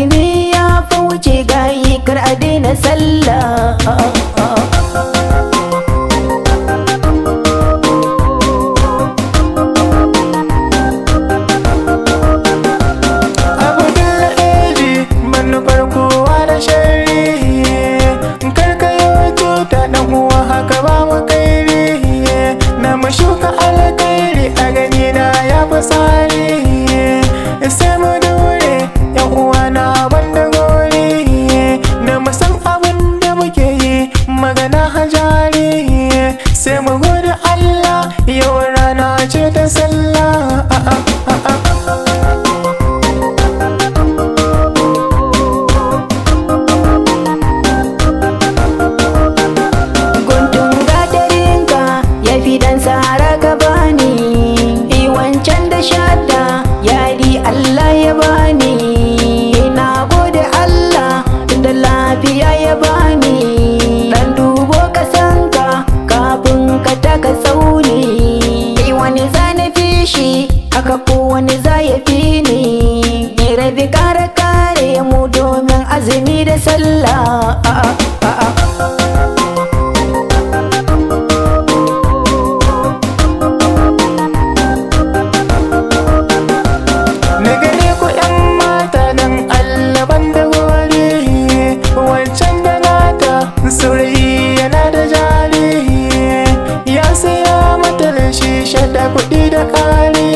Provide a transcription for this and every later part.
Azumi ya fa wuce gayi, kar a daina sallah. Abdul Eji manufar kowa da sharri, karkayo cuta dan uwa haka ba mu kairi. Na mu shuka alkhairi a gani na ya fi tsari. Sai mu daure yan uwa na banda gori, na mu san abin da muke yi magana hajari. Sai mu gode Allah yau rana ce ta sallah. Guntun gatarinka ya fi dan sara ka bani, i wancan da shata yadi Allah ya bani. Na gode Allah tunda lafiya ya bani. Dan dubo kasanka kafin ka taka tsauni, i wani zane fishi haka ko wani za ya fi ni. Ni rabi kare kare mu domin azumi da sallah. Na gane ku ‘yan mata don Allah ban da gori, wancan da nata saurayi yana da jari. Ya saya mata leshi shadda kuɗi da ƙari.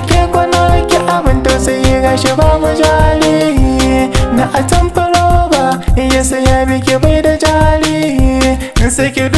Ke kwana ki abin tausayi gashi babu jari. Na atamfa roba ya saya miki bai da jari. Sai ki